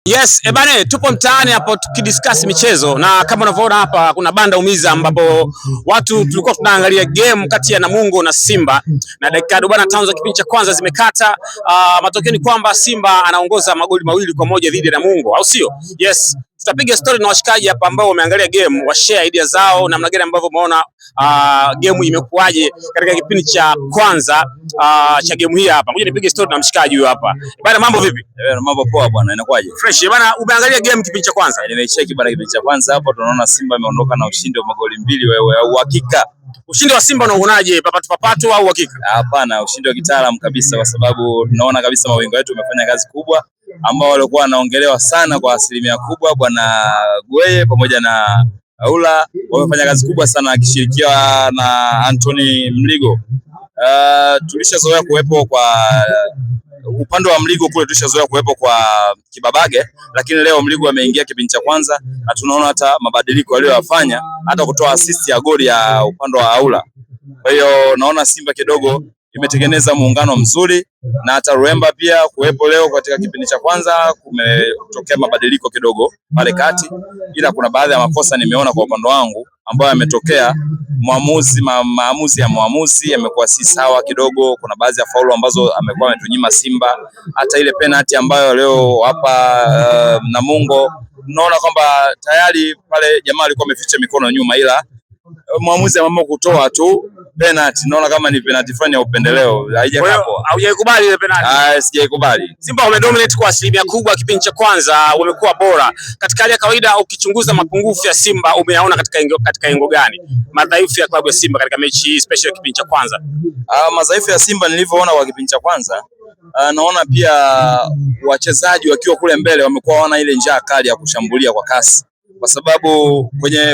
Yes, ebane, tupo mtaani hapo tukidiscuss michezo na kama unavyoona hapa kuna banda umiza ambapo watu tulikuwa tunaangalia game kati ya Namungo na Simba na dakika 45 za kipindi cha kwanza zimekata. Matokeo ni kwamba Simba anaongoza magoli 2-1 dhidi ya Namungo, au sio? Yes, tutapiga story na washikaji hapa ambao wameangalia game, wa share idea zao namna gani ambavyo umeona game imekuwaje katika kipindi cha kwanza cha game hii hapa. Ngoja nipige story na mshikaji huyu hapa. Bana, mambo vipi? Mambo poa bwana, inakuwaje? Fresh bana, umeangalia game kipindi cha kwanza? Nimeicheki bwana kipindi cha kwanza hapo, tunaona Simba ameondoka na ushindi wa magoli 2 wewe, au uhakika. Ushindi wa Simba unauonaje, papatu papatu au uhakika? Hapana, ushindi wa kitaalamu kabisa, kwa sababu tunaona kabisa mawingo yetu wamefanya kazi kubwa, ambao walikuwa wanaongelewa sana kwa asilimia kubwa, bwana Gweye pamoja na Aula wamefanya kazi kubwa sana akishirikiwa na Anthony Mligo. Tulishazoea kuwepo kwa upande wa Mligo kule, tulishazoea kuwepo kwa Kibabage, lakini leo Mligo ameingia kipindi cha kwanza na tunaona hata mabadiliko aliyoyafanya, hata kutoa assist ya goli ya upande wa Aula. Kwa hiyo naona Simba kidogo imetengeneza muungano mzuri na hata Ruemba pia kuwepo leo katika kipindi cha kwanza kumetokea mabadiliko kidogo pale kati, ila kuna baadhi ya makosa nimeona kwa upande wangu ambayo yametokea. Mwamuzi maamuzi ya mwamuzi yamekuwa si sawa kidogo. Kuna baadhi ya faulu ambazo amekuwa ametunyima Simba, hata ile penalty ambayo leo hapa Namungo, naona kwamba tayari pale jamaa alikuwa ameficha mikono nyuma, ila mwamuzi ameamua kutoa tu penalty. Naona kama ni penalty fulani ya upendeleo, haijakaa poa. Haujaikubali ile penalty? Ah, sijaikubali. Simba wamedominate kwa asilimia kubwa kipindi cha kwanza, wamekuwa bora. Katika hali ya kawaida, ukichunguza mapungufu ya Simba umeyaona katika engo gani? Madhaifu ya klabu ya Simba katika mechi hii special kipindi cha kwanza. Madhaifu ya Simba nilivyoona kwa kipindi cha kwanza, naona pia wachezaji wakiwa kule mbele wamekuwa hawana ile njaa kali ya kushambulia kwa kasi, kwa sababu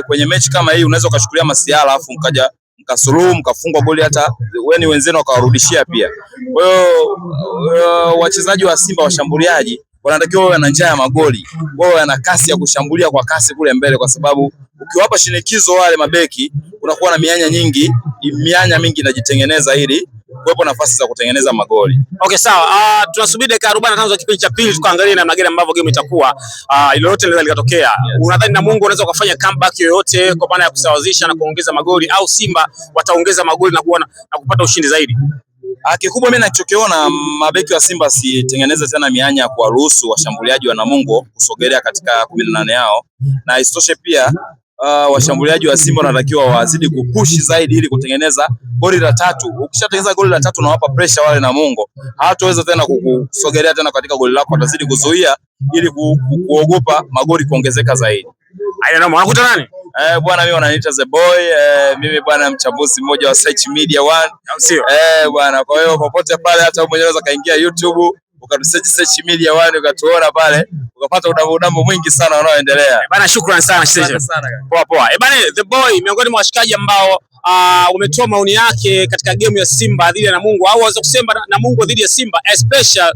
kwenye mechi kama hii unaweza ukachukulia masiara afu mkaja mkasuluhu mkafungwa goli hata weni wenzenu wakawarudishia pia. Kwa hiyo wachezaji wa Simba washambuliaji wanatakiwa wawe na njaa ya magoli, wawe na kasi ya kushambulia kwa kasi kule mbele, kwa sababu ukiwapa shinikizo wale mabeki unakuwa na mianya nyingi, mianya mingi inajitengeneza ili kuwepo nafasi za kutengeneza magoli. Okay, sawa. Tunasubiri dakika 45 za kipindi cha pili tukaangalie namna gani ambavyo game itakuwa. Lolote linaweza likatokea. Yes. Unadhani Namungo unaweza kufanya comeback yoyote kwa maana ya kusawazisha na kuongeza magoli au Simba wataongeza magoli na kuona na kupata ushindi zaidi? Kikubwa mimi nachokiona mabeki wa Simba sitengeneze tena mianya ya kuwaruhusu washambuliaji wa Namungo kusogelea katika 18 yao, na isitoshe pia washambuliaji wa Simba wanatakiwa wazidi kupushi zaidi ili kutengeneza goli la tatu. Ukishatengeneza goli la tatu unawapa pressure wale Namungo, hawataweza tena kukusogelea tena katika goli lako, watazidi kuzuia ili kuogopa magoli kuongezeka zaidi. Haina noma. Unakuta nani? Bwana mimi wananiita The Boy, mimi bwana mchambuzi mmoja wa Search Media One. Sio? Bwana, kwa hiyo popote pale hata mwenyewe unaweza kaingia YouTube ukatusearch Search Media One ukatuona pale ukapata udambo mwingi sana unaoendelea. Bana, shukrani sana. Asante sana. Poa poa. Bana, The Boy miongoni mwa washikaji ambao umetoa maoni yake katika game ya Simba dhidi ya Namungo au waweza kusema Namungo dhidi ya Simba especially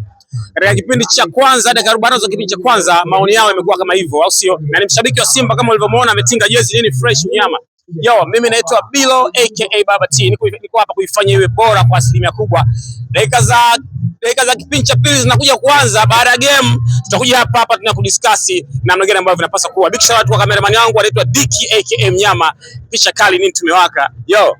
katika kipindi cha kwanza dakika 45 za kipindi cha kwanza maoni yao yamekuwa kama hivyo, au sio? Na ni mshabiki wa Simba kama ulivyomuona ametinga jezi nini fresh mnyama. Yo, mimi naitwa Bilo aka Baba T. Niko hapa kuifanya iwe bora kwa asilimia kubwa. Dakika za kipindi cha pili zinakuja kuanza baada ya game, tutakuja hapa hapa tuna kudiscuss namna gani ambavyo vinapaswa kuwa. Big shout out kwa cameraman wangu anaitwa Diki aka Mnyama. Picha kali nini tumewaka. Yo.